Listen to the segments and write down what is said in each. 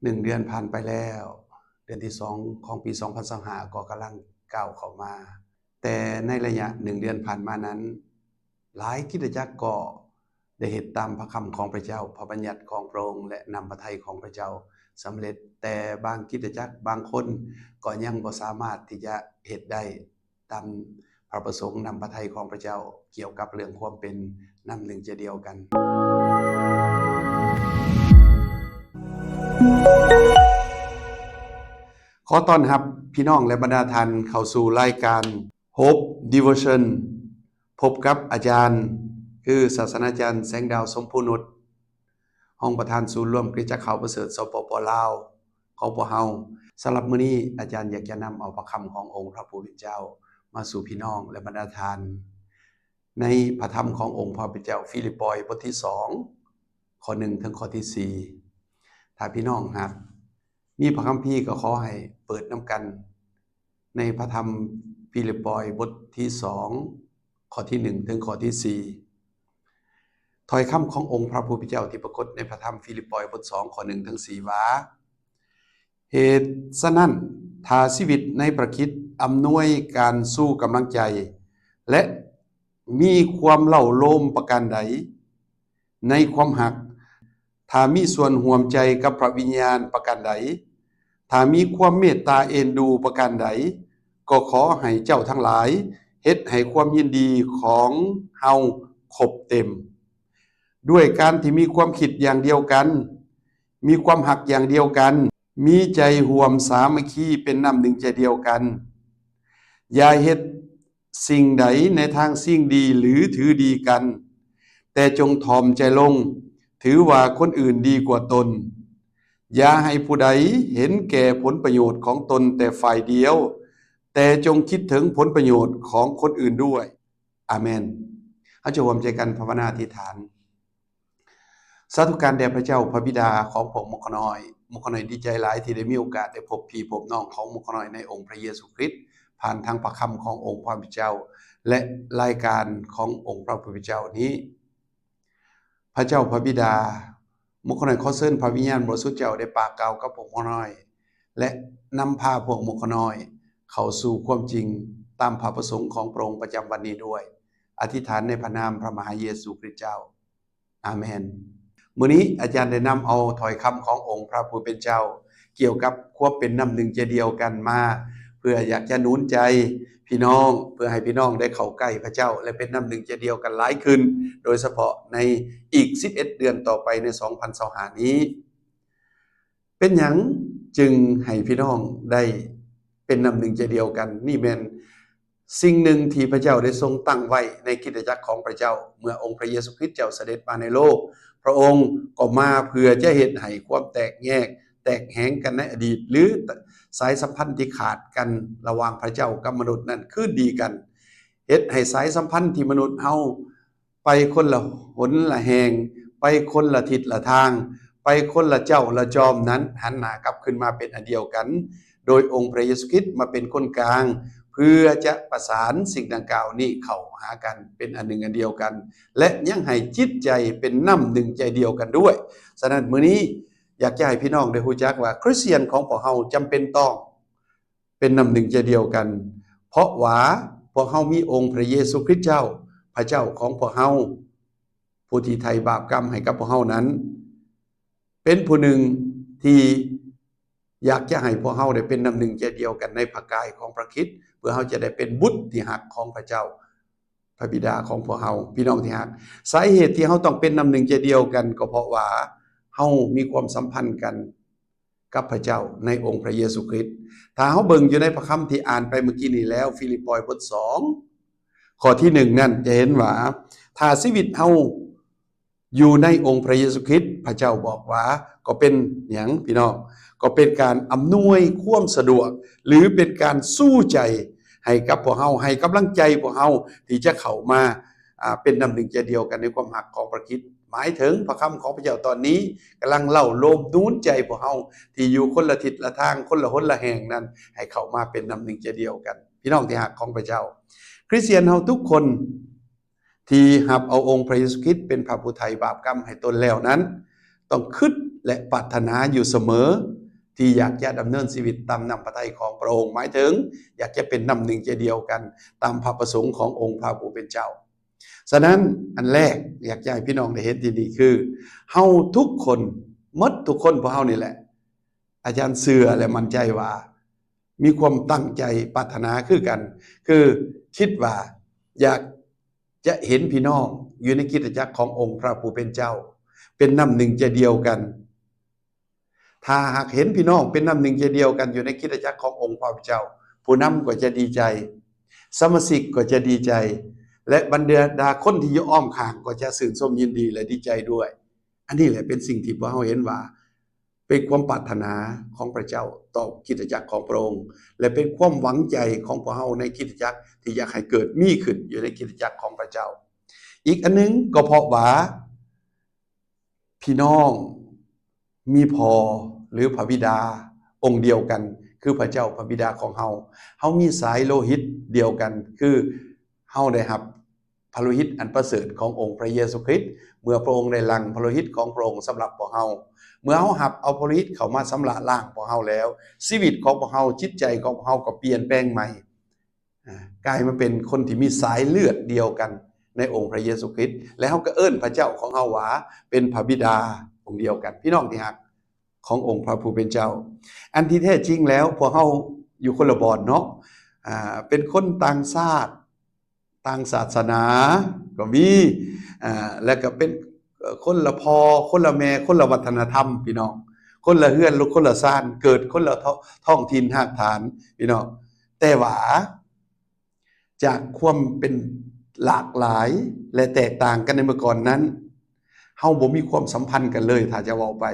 ໜຶ່ງເດືອນຜ່ານໄປແລ້ວ, ເດືອນທີສອງຂອງປີສອງພັນຊາວຫ້າກໍກຳລັງກ້າວເຂົ້າມາ. ແຕ່ໃນໄລຍະໜຶ່ງເດືອນຜ່ານມານັ້ນ, ຫຼາຍຄຣິສຕະຈັກກໍໄດ້ເຮັດຕາມພະຄຳຂອງພະເຈົ້າ, ພະບັນຍັດຂອງພະອົງ ແລະ ນ້ຳພະໄທຂອງພະເຈົ້າສຳເລັດ, ແຕ່ບາງຄຣິສຕະຈັກບາງຄົນກໍຍັງບໍ່ສາມາດທີ່ຈະເຮັດໄດ້ຕາມພະປະສົງນ້ຳພະໄທຂອງພະເຈົ້າ ກ່ຽວກັບເລື່ອງຄວາມເປັນນ້ຳໜຶ່ງໃຈດຽວກັນ. ຂໍຕ້ອນຮັບພີ່ນ້ອງ ແລະ ບັນດາທ່ານເຂົ້າສູ່ລາຍການ Hope Devotion ພົບກັບອາຈານ ຄືສາສະນາຈານ ແສງດາວ ສົມພູນຸດ, ຮອງປະທານສູນລວມຄຣິສຕະຈັກຂ່າວປະເສີດ ສປປ ລາວ ຂອງພວກເຮົາ. ສຳລັບມື້ນີ້ ອາຈານຢາກຈະນຳເອົາພະຄຳຂອງອົງພະຜູ້ເປັນເຈົ້າມາສູ່ພີ່ນ້ອງ ແລະ ບັນດາທ່ານ ໃນພະທຳຂອງອົງພະຜູ້ເປັນເຈົ້າ ຟີລິບປອຍ ບົດທີສອງ ຂໍ້ໜຶ່ງ ເຖິງຂໍ້ທີສີ່. ຖ້າພີ່ນ້ອງຫາກມີພະຄຳພີ ກໍຂໍໃຫ້ເປີດນຳກັນ ໃນພະທຳຟີລິບປອຍ ບົດທີສອງ ຂໍ້ທີໜຶ່ງ ເຖິງຂໍ້ທີສີ່. ຖ້ອຍຄຳຂອງອົງພະຜູ້ເປັນເຈົ້າທີ່ປາກົດໃນພະທຳຟີລິບປອຍ ບົດສອງ ຂໍ້ໜຶ່ງ ເຖິງສີ່ ວ່າ, ເຫດສະນັ້ນ, ຖ້າຊີວິດໃນພະຄຣິດອຳນວຍການຊູກຳລັງໃຈ ແລະ ມີຄວາມເລົ້າໂລມປະການໃດໃນຄວາມຮັກ, ຖ້າມີສ່ວນຮ່ວມໃຈກັບພະວິນຍານປະການໃດ, ຖ້າມີຄວາມເມດຕາເອັນດູປະການໃດ, ກໍຂໍໃຫ້ເຈົ້າທັງຫຼາຍເຮັດໃຫ້ຄວາມຍິນດີຂອງເຮົາຄົບເຕັມ, ດ້ວຍການທີ່ມີຄວາມຄິດຢ່າງດຽວກັນ, ມີຄວາມຮັກຢ່າງດຽວກັນ, ມີໃຈຮ່ວມສາມັກຄີເປັນນ້ຳໜຶ່ງໃຈດຽວກັນ. ຢ່າເຮັດສິ່ງໃດໃນທາງຊິງດີ ຫຼື ຖືດີກັນ, ແຕ່ຈົ່ງຖ່ອມໃຈລົງ, ຖືວ່າຄົນອື່ນດີກວ່າຕົນ. ຢ່າໃຫ້ຜູ້ໃດເຫັນແກ່ຜົນປະໂຫຍດຂອງຕົນແຕ່ຝ່າຍດຽວ, ແຕ່ຈົ່ງຄິດເຖິງຜົນປະໂຫຍດຂອງຄົນອື່ນດ້ວຍ. ອາເມນ. ເຮົາຈະຮ່ວມໃຈກັນພາວະນາອະທິຖານ. ສາທຸການແດ່ພະເຈົ້າພະບິດາຂອງພວກໝູ່ຂ້ານ້ອຍ. ໝູ່ຂ້ານ້ອຍດີໃຈຫຼາຍທີ່ໄດ້ມີໂອກາດໄດ້ພົບພີ່ພົບນ້ອງຂອງໝູ່ຂ້ານ້ອຍໃນອົງພະເຢຊູຄຣິດ ຜ່ານທາງພະຄຳຂອງອົງພະຜູ້ເປັນເຈົ້າ ແລະ ລາຍການຂອງອົງພະຜູ້ເປັນເຈົ້ານີ້. ພະເຈົ້າພະບິດາ, ໝູ່ຂ້ານ້ອຍຂໍເຊີນພະວິນຍານບໍລິສຸດເຈົ້າໄດ້ປາກກ່າວກັບພວກໝູ່ຂ້ານ້ອຍ ແລະ ນຳພາພວກໝູ່ຂ້ານ້ອຍເຂົ້າສູ່ຄວາມຈິງຕາມພະປະສົງຂອງພະອົງປະຈຳວັນນີ້ດ້ວຍ. ອະທິຖານໃນພະນາມພະມະຫາເຢຊູຄຣິດເຈົ້າ. ອາເມນ. ມື້ນີ້ອາຈານໄດ້ນຳເອົາຖ້ອຍຄຳຂອງອົງພະຜູ້ເປັນເຈົ້າ ກ່ຽວກັບຄວາມເປັນນ້ຳໜຶ່ງໃຈດຽວກັນມາ ເພື່ອຢາກຈະໜູນໃຈພີ່ນ້ອງ, ເພື່ອໃຫ້ພີ່ນ້ອງໄດ້ເຂົ້າໃກ້ພະເຈົ້າ ແລະ ເປັນນ້ຳໜຶ່ງໃຈດຽວກັນຫຼາຍຂຶ້ນ, ໂດຍສະເພາະໃນອີກສິບເອັດເດືອນຕໍ່ໄປໃນສອງພັນຊາວຫ້ານີ້. ເປັນຫຍັງຈຶ່ງໃຫ້ພີ່ນ້ອງໄດ້ເປັນນ້ຳໜຶ່ງໃຈດຽວກັນ? ນີ້ແມ່ນສິ່ງໜຶ່ງທີ່ພະເຈົ້າໄດ້ຊົງຕັ້ງໄວ້ໃນຄຣິສຕະຈັກຂອງພະເຈົ້າ. ເມື່ອອົງພະເຢຊູຄຣິດເຈົ້າສະເດັດມາໃນໂລກ, ພະອົງກໍມາເພື່ອຈະເຮັດໃຫ້ຄວາມແຕກແຍກ ແຕກແຫງກັນໃນອະດີດ ຫຼື ສາຍສຳພັນທີ່ຂາດກັນລະຫວ່າງພະເຈົ້າກັບມະນຸດນັ້ນຄືນດີກັນ, ເຮັດໃຫ້ສາຍສຳພັນທີ່ມະນຸດເຮົາ ໄປຄົນລະຫົນລະແຫ່ງ, ໄປຄົນລະທິດລະທາງ, ໄປຄົນລະເຈົ້າລະຈອມນັ້ນ ຫັນໜ້າກັບຄືນມາເປັນອັນດຽວກັນ, ໂດຍອົງພະເຢຊູຄຣິດມາເປັນຄົນກາງ ເພື່ອຈະປະສານສິ່ງດັ່ງກ່າວນີ້ເຂົ້າຫາກັນເປັນອັນໜຶ່ງອັນດຽວກັນ ແລະ ຍັງໃຫ້ຈິດໃຈເປັນນ້ຳໜຶ່ງໃຈດຽວກັນດ້ວຍ. ສະນັ້ນ ມື້ນີ້ຢາກຈະໃຫ້ພີ່ນ້ອງໄດ້ຮູ້ຈັກວ່າ ຄຣິສຕຽນຂອງພວກເຮົາຈຳເປັນຕ້ອງ ເປັນນ້ຳໜຶ່ງໃຈດຽວກັນ, ເພາະວ່າພວກເຮົາມີອົງພະເຢຊູຄຣິດເຈົ້າ, ພະເຈົ້າຂອງພວກເຮົາ, ຜູ້ທີ່ໄຖ່ບາບກຳໃຫ້ກັບພວກເຮົານັ້ນ, ເປັນຜູ້ໜຶ່ງທີ່ຢາກຈະໃຫ້ພວກເຮົາໄດ້ເປັນນ້ຳໜຶ່ງໃຈດຽວກັນໃນພະກາຍຂອງພະຄຣິດ, ເພື່ອເຮົາຈະໄດ້ເປັນບຸດທີ່ຮັກຂອງພະເຈົ້າ, ພະບິດາຂອງພວກເຮົາ. ພີ່ນ້ອງທີ່ຮັກ, ສາເຫດທີ່ເຮົາຕ້ອງເປັນນ້ຳໜຶ່ງໃຈດຽວກັນ ກໍເພາະວ່າເຮົາມີຄວາມສຳພັນກັນ ກັບພະເຈົ້າໃນອົງພະເຢຊູຄຣິດ. ຖ້າເຮົາເບິ່ງຢູ່ໃນພະຄຳທີ່ອ່ານໄປເມື່ອກີ້ນີ້ແລ້ວ, ຟີລິບປອຍບົດສອງ ຂໍ້ທີໜຶ່ງນັ້ນ ຈະເຫັນວ່າ ຖ້າຊີວິດເຮົາຢູ່ໃນອົງພະເຢຊູຄຣິດ, ພະເຈົ້າບອກວ່າ ກໍເປັນຫຍັງພີ່ນ້ອງ? ກໍເປັນການອຳນວຍຄວາມສະດວກ ຫຼື ເປັນການຊູໃຈໃຫ້ກັບພວກເຮົາ, ໃຫ້ກຳລັງໃຈພວກເຮົາທີ່ຈະເຂົ້າມາ ອາ ເປັນນ້ຳໜຶ່ງໃຈດຽວກັນໃນຄວາມຮັກຂອງພະຄຣິດ. ໝາຍເຖິງພະຄຳຂອງພະເຈົ້າຕອນນີ້ກຳລັງເລົ່າໂລມນູນໃຈພວກເຮົາທີ່ຢູ່ຄົນລະທິດລະທາງ, ຄົນລະຫົນລະແຫ່ງນັ້ນ ໃຫ້ເຂົ້າມາເປັນນ້ຳໜຶ່ງໃຈດຽວກັນ. ພີ່ນ້ອງທີ່ຮັກຂອງພະເຈົ້າ, ຄຣິສຕຽນເຮົາທຸກຄົນທີ່ຮັບເອົາອົງພະເຢຊູຄຣິດເປັນພະຜູ້ໄຖ່ບາບກຳໃຫ້ຕົນແລ້ວນັ້ນ ຕ້ອງຄິດ ແລະ ປາດຖະໜາຢູ່ສະເໝີ ທີ່ຢາກຈະດຳເນີນຊີວິດຕາມນ້ຳພະໄທຂອງພະອົງ, ໝາຍເຖິງຢາກຈະເປັນນ້ຳໜຶ່ງໃຈດຽວກັນຕາມພະປະສົງຂອງອົງພະຜູ້ເປັນເຈົ້າ. ສະນັ້ນ, ອັນແລກ ຢາກຈະໃຫ້ພີ່ນ້ອງໄດ້ເຫັນທີ່ນີ້ຄື ເຮົາທຸກຄົນ, ໝົດທຸກຄົນພວກເຮົານີ້ແຫຼະ, ອາຈານເຊື່ອ ແລະ ໝັ້ນໃຈວ່າ ມີຄວາມຕັ້ງໃຈປາດຖະໜາຄືກັນ, ຄືຄິດວ່າຢາກຈະເຫັນພີ່ນ້ອງຢູ່ໃນຄຣິສຕະຈັກຂອງອົງພະຜູ້ເປັນເຈົ້າ ເປັນນ້ຳໜຶ່ງໃຈດຽວກັນ. ຖ້າຫາກເຫັນພີ່ນ້ອງເປັນນ້ຳໜຶ່ງໃຈດຽວກັນຢູ່ໃນຄຣິສຕະຈັກຂອງອົງພະເຈົ້າ, ຜູ້ນຳກໍຈະດີໃຈ, ສະມາຊິກກໍຈະດີໃຈ ແລະ ບັນດາຄົນທີ່ຢູ່ອ້ອມຂ້າງກໍຈະຊື່ນຊົມຍິນດີ ແລະ ດີໃຈດ້ວຍ. ອັນນີ້ແຫຼະເປັນສິ່ງທີ່ພວກເຮົາເຫັນວ່າ ເປັນຄວາມປາດຖະໜາຂອງພະເຈົ້າຕໍ່ຄຣິສຕະຈັກຂອງພະອົງ ແລະ ເປັນຄວາມຫວັງໃຈຂອງພວກເຮົາໃນຄຣິສຕະຈັກທີ່ຢາກໃຫ້ເກີດມີຂຶ້ນຢູ່ໃນຄຣິສຕະຈັກຂອງພະເຈົ້າ. ອີກອັນໜຶ່ງກໍເພາະວ່າ ພີ່ນ້ອງມີພໍ່ ຫຼື ພະບິດາອົງດຽວກັນ ຄືພະເຈົ້າພະບິດາຂອງເຮົາ. ເຮົາມີສາຍໂລຫິດດຽວກັນ ຄືເຮົາໄດ້ຮັບພະໂລຫິດອັນປະເສີດຂອງອົງພະເຢຊູຄຣິດ ເມື່ອພະອົງໄດ້ຫຼັ່ງພະໂລຫິດຂອງພະອົງສຳລັບພວກເຮົາ. ເມື່ອເຮົາຮັບເອົາພະໂລຫິດເຂົ້າມາຊຳລະລ້າງພວກເຮົາແລ້ວ, ຊີວິດຂອງພວກເຮົາ, ຈິດໃຈຂອງພວກເຮົາກໍປ່ຽນແປງໃໝ່. ອ່າ ກາຍມາເປັນຄົນທີ່ມີສາຍເລືອດດຽວກັນໃນອົງພະເຢຊູຄຣິດ ແລະ ເຮົາກໍເອີ້ນພະເຈົ້າຂອງເຮົາວ່າເປັນພະບິດາອົງດຽວກັນ. ພີ່ນ້ອງທີ່ຮັກຂອງອົງພະຜູ້ເປັນເຈົ້າ, ອັນທີ່ແທ້ຈິງແລ້ວພວກເຮົາຢູ່ຄົນລະບ່ອນເນາະ, ອ່າ ເປັນຄົນຕ່າງຊາດ ຕ່າງສາສະໜາກໍມີ, ອ່າ ແລ້ວກໍເປັນ ເອີ່ ຄົນລະພໍ່ ຄົນລະແມ່ ຄົນລະວັດທະນະທຳ ພີ່ນ້ອງ, ຄົນລະເຮືອນ ຄົນລະຊານ ເກີດຄົນລະທ້ອງຖິ່ນຮາກຖານ ພີ່ນ້ອງ. ແຕ່ວ່າຈາກຄວາມເປັນຫຼາກຫຼາຍ ແລະ ແຕກຕ່າງກັນໃນເມື່ອກ່ອນນັ້ນ, ເຮົາບໍ່ມີຄວາມສຳພັນກັນເລີຍ. ຖ້າຈະເວົ້າໄປ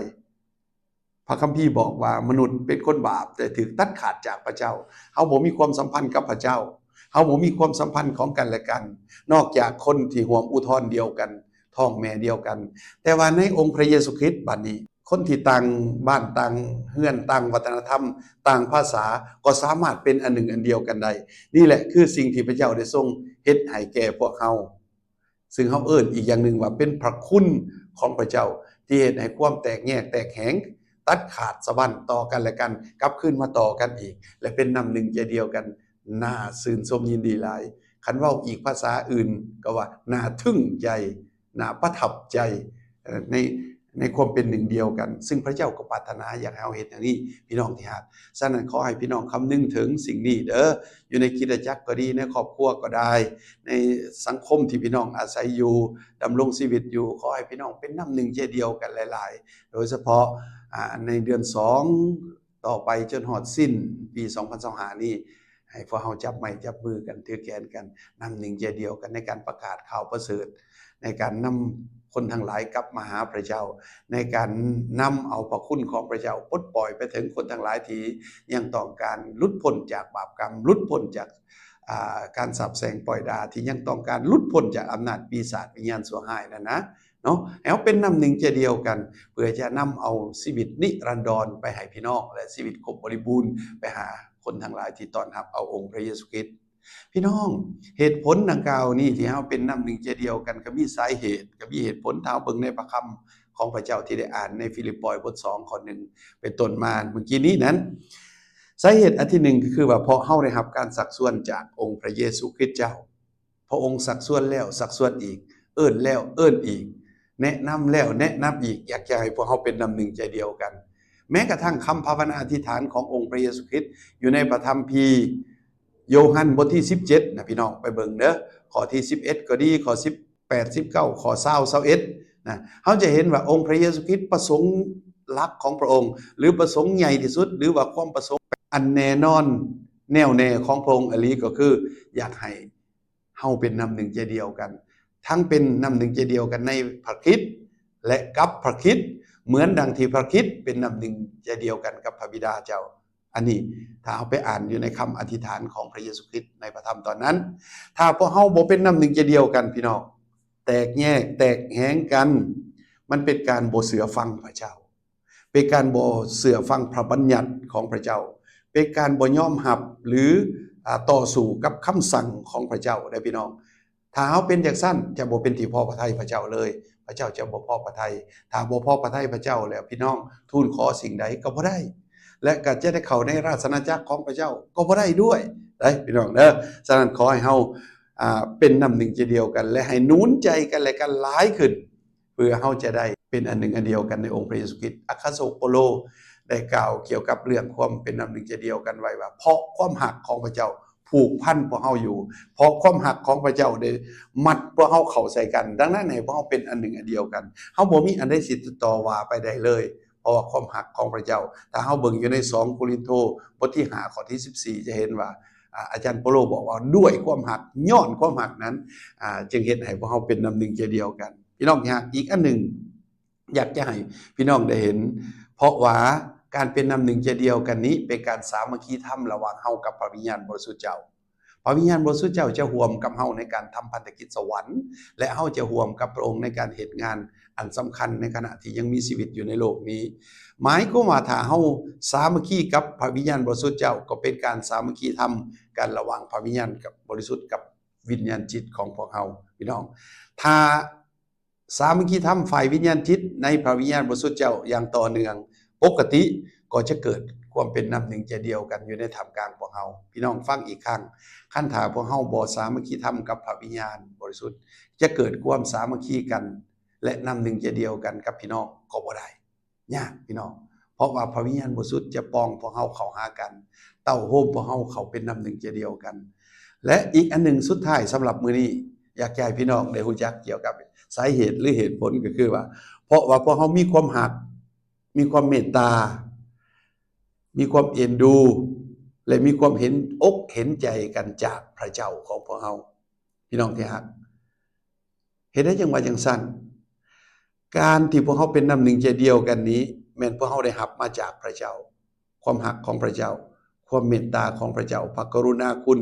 ພະຄຳພີບອກວ່າມະນຸດເປັນຄົນບາບ ແຕ່ຖືກຕັດຂາດຈາກພະເຈົ້າ. ເຮົາບໍ່ມີຄວາມສຳພັນກັບພະເຈົ້າ, ເຮົາບໍ່ມີຄວາມສຳພັນຂອງກັນແລະກັນ ນອກຈາກຄົນທີ່ຮ່ວມອຸທອນດຽວກັນ ທ້ອງແມ່ດຽວກັນ. ແຕ່ວ່າໃນອົງພະເຢຊູຄຣິດບັດນີ້, ຄົນທີ່ຕ່າງບ້ານຕ່າງເຮືອນ, ຕ່າງວັດທະນະທຳ, ຕ່າງພາສາ ກໍສາມາດເປັນອັນໜຶ່ງອັນດຽວກັນໄດ້. ນີ້ແຫຼະຄືສິ່ງທີ່ພະເຈົ້າໄດ້ຊົງເຮັດໃຫ້ແກ່ພວກເຮົາ, ຊຶ່ງເຮົາເອີ້ນອີກຢ່າງໜຶ່ງວ່າເປັນພະຄຸນຂອງພະເຈົ້າ ທີ່ເຮັດໃຫ້ຄວາມແຕກແຍກແຕກແຫງ ຕັດຂາດສະບັ້ນຕໍ່ກັນແລະກັນ ກັບຄືນມາຕໍ່ກັນອີກ ແລະ ເປັນນ້ຳໜຶ່ງໃຈດຽວກັນ. ໜ້າຊື່ນຊົມຍິນດີຫຼາຍ. ຄັນເວົ້າອີກພາສາອື່ນກໍວ່າໜ້າທຶ່ງໃຈ, ໜ້າປະທັບໃຈ ເອີ່ ໃນ ໃນຄວາມເປັນໜຶ່ງດຽວກັນ, ຊຶ່ງພະເຈົ້າກໍປາດຖະໜາຢາກໃຫ້ເຮົາເຮັດຢ່າງນີ້ ພີ່ນ້ອງທີ່ຮັກ. ສະນັ້ນ ຂໍໃຫ້ພີ່ນ້ອງຄຳນຶງເຖິງສິ່ງນີ້ເດີ້, ຢູ່ໃນຄຣິສຕະຈັກກໍດີ, ໃນຄອບຄົວກໍໄດ້, ໃນສັງຄົມທີ່ພີ່ນ້ອງອາໄສຢູ່, ດຳລົງຊີວິດຢູ່, ຂໍໃຫ້ພີ່ນ້ອງເປັນນ້ຳໜຶ່ງໃຈດຽວກັນຫຼາຍໆ, ໂດຍສະເພາະ ອາ ໃນເດືອນສອງ ຕໍ່ໄປຈົນຮອດສິ້ນປີສອງພັນຊາວຫ້ານີ້ ໃຫ້ພວກເຮົາຈັບໄມ້ຈັບມືກັນ ຖືແຂນກັນ ນ້ຳໜຶ່ງໃຈດຽວກັນ ໃນການປະກາດຂ່າວປະເສີດ, ໃນການນຳຄົນທັງຫຼາຍກັບມາຫາພະເຈົ້າ, ໃນການນຳເອົາພະຄຸນຂອງພະເຈົ້າປົດປ່ອຍໄປເຖິງຄົນທັງຫຼາຍທີ່ຍັງຕ້ອງການຫຼຸດພົ້ນຈາກບາບກຳ, ຫຼຸດພົ້ນຈາກ ອາ ການສາບແຊ່ງປ້ອຍດ່າ, ທີ່ຍັງຕ້ອງການຫຼຸດພົ້ນຈາກອຳນາດປີສາດ ວິນຍານຊົ່ວຮ້າຍນັ້ນນະ ເນາະ, ໃຫ້ເຮົາເປັນນ້ຳໜຶ່ງໃຈດຽວກັນ ເພື່ອຈະນຳເອົາຊີວິດນິລັນດອນໄປໃຫ້ພີ່ນ້ອງ ແລະ ຊີວິດຄົບບໍລິບູນໄປຫາຄົນທັງຫຼາຍທີ່ຕ້ອນຮັບເອົາອົງພະເຢຊູຄຣິດ. ພີ່ນ້ອງ, ເຫດຜົນດັ່ງກ່າວນີ້ທີ່ເຮົາເປັນນ້ຳໜຶ່ງໃຈດຽວກັນ ກໍມີສາເຫດ, ກໍມີເຫດຜົນ. ຖ້າເຮົາເບິ່ງໃນພະຄຳຂອງພະເຈົ້າທີ່ໄດ້ອ່ານໃນຟີລິບປອຍບົດສອງ ຂໍ້ໜຶ່ງ ເປັນຕົ້ນມາເມື່ອກີ້ນີ້ນັ້ນ, ສາເຫດອັນທີໜຶ່ງກໍຄືວ່າ ເພາະເຮົາໄດ້ຮັບການຊັກຊວນຈາກອົງພະເຢຊູຄຣິດເຈົ້າ. ພະອົງຊັກຊວນແລ້ວຊັກຊວນອີກ, ເອີ້ນແລ້ວເອີ້ນອີກ, ແນະນຳແລ້ວແນະນຳອີກ, ຢາກຈະໃຫ້ພວກເຮົາເປັນນ້ຳໜຶ່ງໃຈດຽວກັນ. ແມ້ກະທັ່ງຄຳພາວະນາອະທິຖານຂອງອົງພະເຢຊູຄຣິດ ຢູ່ໃນພະຄຳພີໂຍຮັນບົດທີສິບເຈັດນະ ພີ່ນ້ອງໄປເບິ່ງເດີ້, ຂໍ້ທີສິບເອັດກໍດີ, ຂໍ້ສິບແປດ ສິບເກົ້າ, ຂໍ້ຊາວ ຊາວເອັດນະ, ເຮົາຈະເຫັນວ່າອົງພະເຢຊູຄຣິດ ປະສົງຫຼັກຂອງພະອົງ ຫຼື ປະສົງໃຫຍ່ທີ່ສຸດ ຫຼືວ່າຄວາມປະສົງອັນແນ່ນອນແນ່ວແນ່ຂອງພະອົງອີ່ຫຼີ ກໍຄືຢາກໃຫ້ ເຮົາເປັນນ້ຳໜຶ່ງໃຈດຽວກັນ, ທັງເປັນນ້ຳໜຶ່ງໃຈດຽວກັນໃນພະຄຣິດ ແລະ ກັບພະຄຣິດ, ເໝືອນດັ່ງທີ່ພະຄຣິດເປັນນ້ຳໜຶ່ງໃຈດຽວກັນກັບພະບິດາເຈົ້າ. ອັນນີ້ ຖ້າເຮົາໄປອ່ານຢູ່ໃນຄຳອະທິຖານຂອງພະເຢຊູຄຣິດໃນພະທຳຕອນນັ້ນ, ຖ້າພວກເຮົາບໍ່ເປັນນ້ຳໜຶ່ງໃຈດຽວກັນ, ພີ່ນ້ອງ, ແຕກແຍກແຕກແຫງກັນ, ມັນເປັນການບໍ່ເຊື່ອຟັງພະເຈົ້າ. ເປັນການບໍ່ເຊື່ອຟັງພະບັນຍັດຂອງພະເຈົ້າ, ເປັນການບໍ່ຍອມຮັບ ຫຼື ອາ ຕໍ່ສູ້ກັບຄຳສັ່ງຂອງພະເຈົ້າເດີ້ ພີ່ນ້ອງ. ຖ້າເຮົາເປັນຈັ່ງຊັ້ນ ຈະບໍ່ເປັນທີ່ພໍພະໄທພະເຈົ້າເລີຍ, ພະເຈົ້າຈະບໍ່ພໍພະໄທ. ຖ້າບໍ່ພໍພະໄທພະເຈົ້າແລ້ວ, ພີ່ນ້ອງ, ທູນຂໍສິ່ງໃດກໍບໍ່ໄດ້. ແລະກໍຈະໄດ້ເຂົ້າໃນລາຊະອານາຈັກຂອງພະເຈົ້າກໍບໍ່ໄດ້ດ້ວຍເດ້ພີ່ນ້ອງເດີ. ສະນັ້ນຂໍໃຫ້ເຮົາ ອ່າ ເປັນນ້ຳໜຶ່ງໃຈດຽວກັນ ແລະໃຫ້ໜູນໃຈກັນແລະກັນຫຼາຍຂຶ້ນ ເພື່ອເຮົາຈະໄດ້ເປັນອັນໜຶ່ງອັນດຽວກັນໃນອົງພະເຢຊູຄຣິດ. ອັກຄະສົໂປໂລໄດ້ກ່າວກ່ຽວກັບເລື່ອງຄວາມເປັນນ້ຳໜຶ່ງໃຈດຽວກັນໄວ້ວ່າ ເພາະຄວາມຮັກຂອງພະເຈົ້າຜູກພັນພວກເຮົາຢູ່, ເພາະຄວາມຮັກຂອງພະເຈົ້າໄດ້ມັດພວກເຮົາເຂົ້າໃສ່ກັນ, ດັ່ງນັ້ນໃຫ້ພວກເຮົາເປັນອັນໜຶ່ງອັນດຽວກັນ. ເຮົາບໍ່ມີອັນໃດຊິຕິດຕໍ່ວ່າໄປໄດ້ເລີຍ ເພາະວ່າຄວາມຮັກຂອງພະເຈົ້າ. ຖ້າເຮົາເບິ່ງຢູ່ໃນສອງໂກລິນໂທ ບົດທີຫ້າ ຂໍ້ທີສິບສີ່ ຈະເຫັນວ່າ ອາ ອາຈານໂປໂລບອກວ່າ ດ້ວຍຄວາມຮັກ, ຍ້ອນຄວາມຮັກນັ້ນ ອາ ຈຶ່ງເຮັດໃຫ້ພວກເຮົາເປັນນ້ຳໜຶ່ງໃຈດຽວກັນ. ພີ່ນ້ອງທີ່ຮັກ, ອີກອັນໜຶ່ງ ຢາກຈະໃຫ້ພີ່ນ້ອງໄດ້ເຫັນ ເພາະວ່າການເປັນນ້ຳໜຶ່ງໃຈດຽວກັນນີ້ ເປັນການສາມັກຄີທຳລະຫວ່າງເຮົາກັບພະວິນຍານບໍລິສຸດເຈົ້າ. ພະວິນຍານບໍລິສຸດເຈົ້າຈະຮ່ວມກັບເຮົາໃນການທຳພັນທະກິດສະຫວັນ ແລະ ເຮົາຈະຮ່ວມກັບພະອົງໃນການເຮັດງານອັນສຳຄັນໃນຂະນະທີ່ຍັງມີຊີວິດຢູ່ໃນໂລກນີ້. ໝາຍຄວາມວ່າ ຖ້າເຮົາສາມັກຄີກັບພະວິນຍານບໍລິສຸດເຈົ້າ ກໍເປັນການສາມັກຄີທຳກັນລະຫວ່າງພະວິນຍານກັບ ບໍລິສຸດກັບວິນຍານຈິດຂອງພວກເຮົາ. ພີ່ນ້ອງ ຖ້າ ສາມັກຄີທຳຝ່າຍວິນຍານຈິດໃນພະວິນຍານບໍລິສຸດເຈົ້າຢ່າງຕໍ່ເນື່ອງ, ປົກກະຕິກໍຈະເກີດຄວາມເປັນນ້ຳໜຶ່ງໃຈດຽວກັນຢູ່ໃນທ່າມກາງພວກເຮົາ. ພີ່ນ້ອງຟັງອີກຄັ້ງ, ຄັນຖ້າພວກເຮົາບໍ່ສາມັກຄີທຳກັບພະວິນຍານບໍລິສຸດ, ຈະເກີດຄວາມສາມັກຄີກັນ ແລະ ນ້ຳໜຶ່ງໃຈດຽວກັນກັບພີ່ນ້ອງກໍບໍ່ໄດ້. ຍາກພີ່ນ້ອງ, ເພາະວ່າພະວິນຍານບໍລິສຸດຈະປ່ອງພວກເຮົາເຂົ້າຫາກັນ, ເຕົ້າໂຮມພວກເຮົາເຂົ້າເປັນນ້ຳໜຶ່ງໃຈດຽວກັນ. ແລະ ອີກອັນໜຶ່ງສຸດທ້າຍສຳລັບມື້ນີ້ ຢາກຈະໃຫ້ພີ່ນ້ອງໄດ້ຮູ້ຈັກກ່ຽວກັບສາເຫດ ຫຼື ເຫດຜົນ ກໍຄືວ່າ ເພາະວ່າພວກເຮົາມີຄວາມຮັກ, ມີຄວາມເມດຕາ, ມີຄວາມເອັນດູ ແລະ ມີຄວາມເຫັນອົກເຫັນໃຈກັນຈາກພະເຈົ້າຂອງພວກເຮົາ. ພີ່ນ້ອງທີ່ຮັກ, ເຫດໃດຈັ່ງວ່າຈັ່ງຊັ້ນ? ການທີ່ພວກເຮົາເປັນນ້ຳໜຶ່ງໃຈດຽວກັນນີ້ ແມ່ນພວກເຮົາໄດ້ຮັບມາຈາກພະເຈົ້າ. ຄວາມຮັກຂອງພະເຈົ້າ, ຄວາມເມດຕາຂອງພະເຈົ້າ, ພະກະລຸນາຄຸນ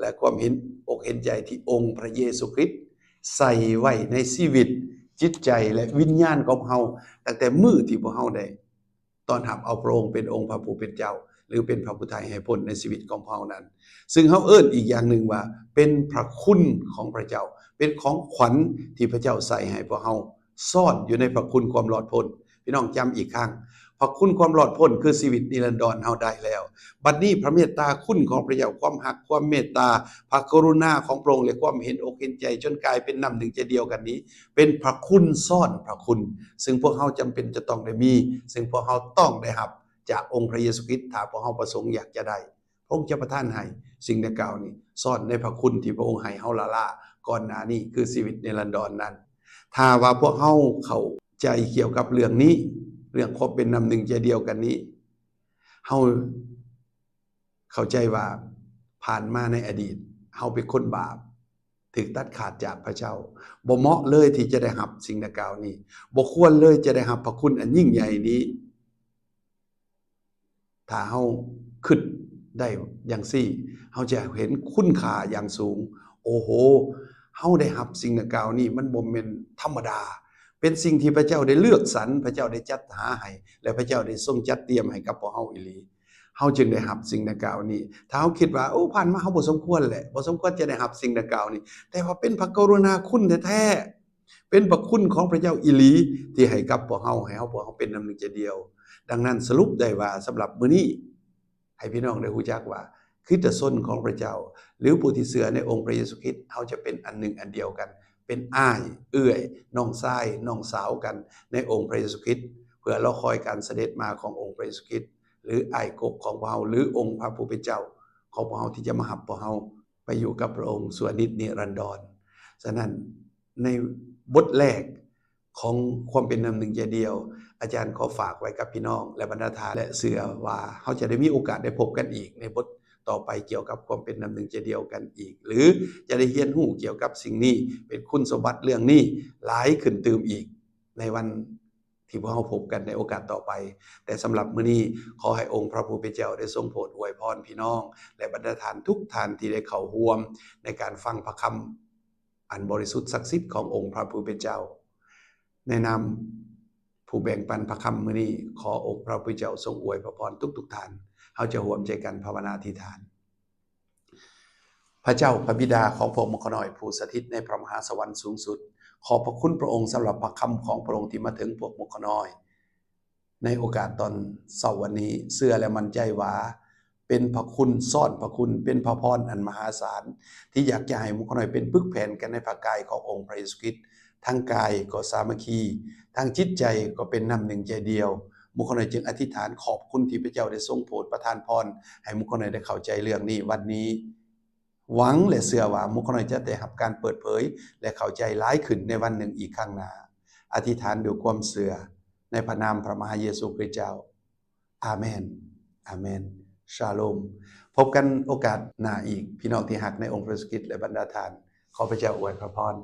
ແລະ ຄວາມເຫັນອົກເຫັນໃຈທີ່ອົງພະເຢຊູຄຣິດໃສ່ໄວ້ໃນຊີວິດ, ຈິດໃຈ ແລະ ວິນຍານຂອງເຮົາ ຕັ້ງແຕ່ມື້ທີ່ພວກເຮົາໄດ້ ຕ້ອນຮັບເອົາພະອົງເປັນອົງພະຜູ້ເປັນເຈົ້າ ຫຼື ເປັນພະຜູ້ໄຖ່ໃຫ້ພົ້ນໃນຊີວິດຂອງພວກເຮົານັ້ນ. ຊຶ່ງເຮົາເອີ້ນອີກຢ່າງໜຶ່ງວ່າ ເປັນພະຄຸນຂອງພະເຈົ້າ, ເປັນຂອງຂວັນທີ່ພະເຈົ້າໃສ່ໃຫ້ພວກເຮົາ ຊ້ອນຢູ່ໃນພະຄຸນຄວາມລອດພົ້ນ. ພີ່ນ້ອງຈຳອີກຄັ້ງ, ພະຄຸນຄວາມລອດພົ້ນຄືຊີວິດນິລັນດອນເຮົາໄດ້ແລ້ວ. ບັດນີ້ພະເມດຕາຄຸນຂອງພະເຈົ້າ, ຄວາມຮັກ, ຄວາມເມດຕາ, ພະກະລຸນາຂອງພະອົງ ແລະ ຄວາມເຫັນອົກເຫັນໃຈຈົນກາຍເປັນນ້ຳໜຶ່ງໃຈດຽວກັນນີ້ ເປັນພະຄຸນຊ້ອນພະຄຸນ ຊຶ່ງພວກເຮົາຈຳເປັນຈະຕ້ອງໄດ້ມີ, ຊຶ່ງພວກເຮົາຕ້ອງໄດ້ຮັບຈາກອົງພະເຢຊູຄຣິດ ຖ້າພວກເຮົາປະສົງຢາກຈະໄດ້. ພະອົງຈະປະທານໃຫ້ສິ່ງດັ່ງກ່າວນີ້ຊ້ອນໃນພະຄຸນທີ່ພະອົງໃຫ້ເຮົາລ້າໆກ່ອນໜ້ານີ້ ຄືຊີວິດນິລັນດອນນັ້ນ. ຖ້າວ່າພວກເຮົາເຂົ້າໃຈກ່ຽວກັບເລື່ອງນີ້, ເລື່ອງຄວາມເປັນນ້ຳໜຶ່ງໃຈດຽວກັນນີ້, ເຮົາ ເຂົ້າໃຈວ່າຜ່ານມາໃນອະດີດ ເຮົາເປັນຄົນບາບ, ຖືກຕັດຂາດຈາກພະເຈົ້າ, ບໍ່ເໝາະເລີຍທີ່ຈະໄດ້ຮັບສິ່ງດັ່ງກ່າວນີ້, ບໍ່ຄວນເລີຍຈະໄດ້ຮັບພະຄຸນອັນຍິ່ງໃຫຍ່ນີ້. ຖ້າເຮົາຄິດໄດ້ຢ່າງຊີ້, ເຮົາຈະເຫັນຄຸນຄ່າຢ່າງສູງ. ໂອ້ໂຫ, ເຮົາໄດ້ຮັບສິ່ງດັ່ງກ່າວນີ້ ມັນບໍ່ແມ່ນທຳມະດາ, ເປັນສິ່ງທີ່ພະເຈົ້າໄດ້ເລືອກສັນ, ພະເຈົ້າໄດ້ຈັດຫາໃຫ້ ແລະ ພະເຈົ້າໄດ້ຊົງຈັດຕຽມໃຫ້ກັບພວກເຮົາອີ່ຫຼີ. ເຮົາຈຶ່ງໄດ້ຮັບສິ່ງດັ່ງກ່າວນີ້. ຖ້າເຮົາຄິດວ່າ ໂອ້ ຜ່ານມາເຮົາບໍ່ສົມຄວນແຫຼະ, ບໍ່ສົມຄວນຈະໄດ້ຮັບສິ່ງດັ່ງກ່າວນີ້, ແຕ່ວ່າເປັນພະກະລຸນາຄຸນແທ້ໆ, ເປັນພະຄຸນຂອງພະເຈົ້າອີ່ຫຼີ ທີ່ໃຫ້ກັບພວກເຮົາ, ໃຫ້ເຮົາ, ພວກເຮົາເປັນນ້ຳໜຶ່ງໃຈດຽວ. ດັ່ງນັ້ນ ສະຫຼຸບໄດ້ວ່າ ສຳລັບມື້ນີ້ ໃຫ້ພີ່ນ້ອງໄດ້ຮູ້ຈັກວ່າ ຄຣິສຕະຊົນຂອງພະເຈົ້າ ຫຼື ຜູ້ທີ່ເຊື່ອໃນອົງພະເຢຊູຄຣິດ, ເຮົາຈະເປັນອັນໜຶ່ງອັນດຽວກັນ, ເປັນອ້າຍເອື້ອຍ, ນ້ອງຊາຍ, ນ້ອງສາວກັນໃນອົງພະເຢຊູຄຣິດ, ເພື່ອລໍຄອຍການສະເດັດມາຂອງອົງພະເຢຊູຄຣິດ. ຫຼື ອ້າຍກົກຂອງພວກເຮົາ ຫຼື ອົງພະຜູ້ເປັນເຈົ້າຂອງພວກເຮົາ ທີ່ຈະມາຮັບພວກເຮົາໄປຢູ່ກັບພະອົງຊົ່ວນິດນິລັນດອນ. ສະນັ້ນ ໃນບົດແລກຂອງຄວາມເປັນນ້ຳໜຶ່ງໃຈດຽວ, ອາຈານຂໍຝາກໄວ້ກັບພີ່ນ້ອງ ແລະ ບັນດາທ່ານ ແລະ ເຊື່ອວ່າເຮົາຈະໄດ້ມີໂອກາດໄດ້ພົບກັນອີກໃນບົດຕໍ່ໄປ ກ່ຽວກັບຄວາມເປັນນ້ຳໜຶ່ງໃຈດຽວກັນອີກ ຫຼື ຈະໄດ້ຮຽນຮູ້ກ່ຽວກັບສິ່ງນີ້, ເປັນຄຸນສົມບັດເລື່ອງນີ້ຫຼາຍຂຶ້ນຕື່ມອີກ ໃນວັນ ທີ່ພວກເຮົາພົບກັນໃນໂອກາດຕໍ່ໄປ. ແຕ່ສຳລັບມື້ນີ້ ຂໍໃຫ້ອົງພະຜູ້ເປັນເຈົ້າໄດ້ຊົງໂປດອວຍພອນພີ່ນ້ອງ ແລະ ບັນດາທ່ານທຸກທ່ານທີ່ໄດ້ເຂົ້າຮ່ວມໃນການຟັງພະຄຳອັນບໍລິສຸດສັກສິດຂອງອົງພະຜູ້ເປັນເຈົ້າ. ໃນນາມຜູ້ແບ່ງປັນພະຄຳມື້ນີ້, ຂໍອົງພະຜູ້ເຈົ້າຊົງອວຍພະພອນທຸກໆທ່ານ. ເຮົາຈະຮ່ວມໃຈກັນພາວະນາອະທິຖານ. ພະເຈົ້າ, ພະບິດາຂອງພວກໝູ່ຂ້ານ້ອຍ ຜູ້ສະຖິດໃນພະມະຫາສະຫວັນສູງສຸດ, ຂອບພະຄຸນພະອົງສຳລັບພະຄຳຂອງພະອົງທີ່ມາເຖິງພວກໝູ່ຂ້ານ້ອຍ. ໃນໂອກາດຕອນເຊົ້າວັນນີ້ ເຊື່ອ ແລະ ໝັ້ນໃຈວ່າ ເປັນພະຄຸນຊ້ອນພະຄຸນ ເປັນພະພອນອັນມະຫາສານ ທີ່ຢາກຈະໃຫ້ໝູ່ຂ້ານ້ອຍເປັນປຶກແຜ່ນກັນໃນພະກາຍຂອງອົງພະເຢຊູຄຣິດ. ທາງກາຍກໍສາມັກຄີ, ທາງຈິດໃຈກໍເປັນນ້ຳໜຶ່ງໃຈດຽວ. ໝູ່ຂ້ານ້ອຍຈຶ່ງອະທິຖານຂອບຄຸນທີ່ພະເຈົ້າໄດ້ຊົງໂປດປະທານພອນ ໃຫ້ໝູ່ຂ້ານ້ອຍໄດ້ເຂົ້າໃຈເລື່ອງນີ້ວັນນີ້. ຫວັງ ແລະ ເຊື່ອວ່າໝູ່ຂ້ານ້ອຍຈະໄດ້ຮັບການເປີດເຜີຍ ແລະ ເຂົ້າໃຈຫຼາຍຂຶ້ນໃນວັນໜຶ່ງອີກຂ້າງໜ້າ. ອະທິຖານດ້ວຍຄວາມເຊື່ອ ໃນພະນາມພະມະຫາເຢຊູຄຣິດເຈົ້າ. ອາເມນ. ອາເມນ. ຊາໂລມ. ພົບກັນໂອກາດໜ້າອີກ, ພີ່ນ້ອງທີ່ຮັກໃນອົງພະເຢຊູຄຣິດ ແລະ ບັນດາທ່ານ. ຂໍພະເຈົ້າອວຍພະພອນ.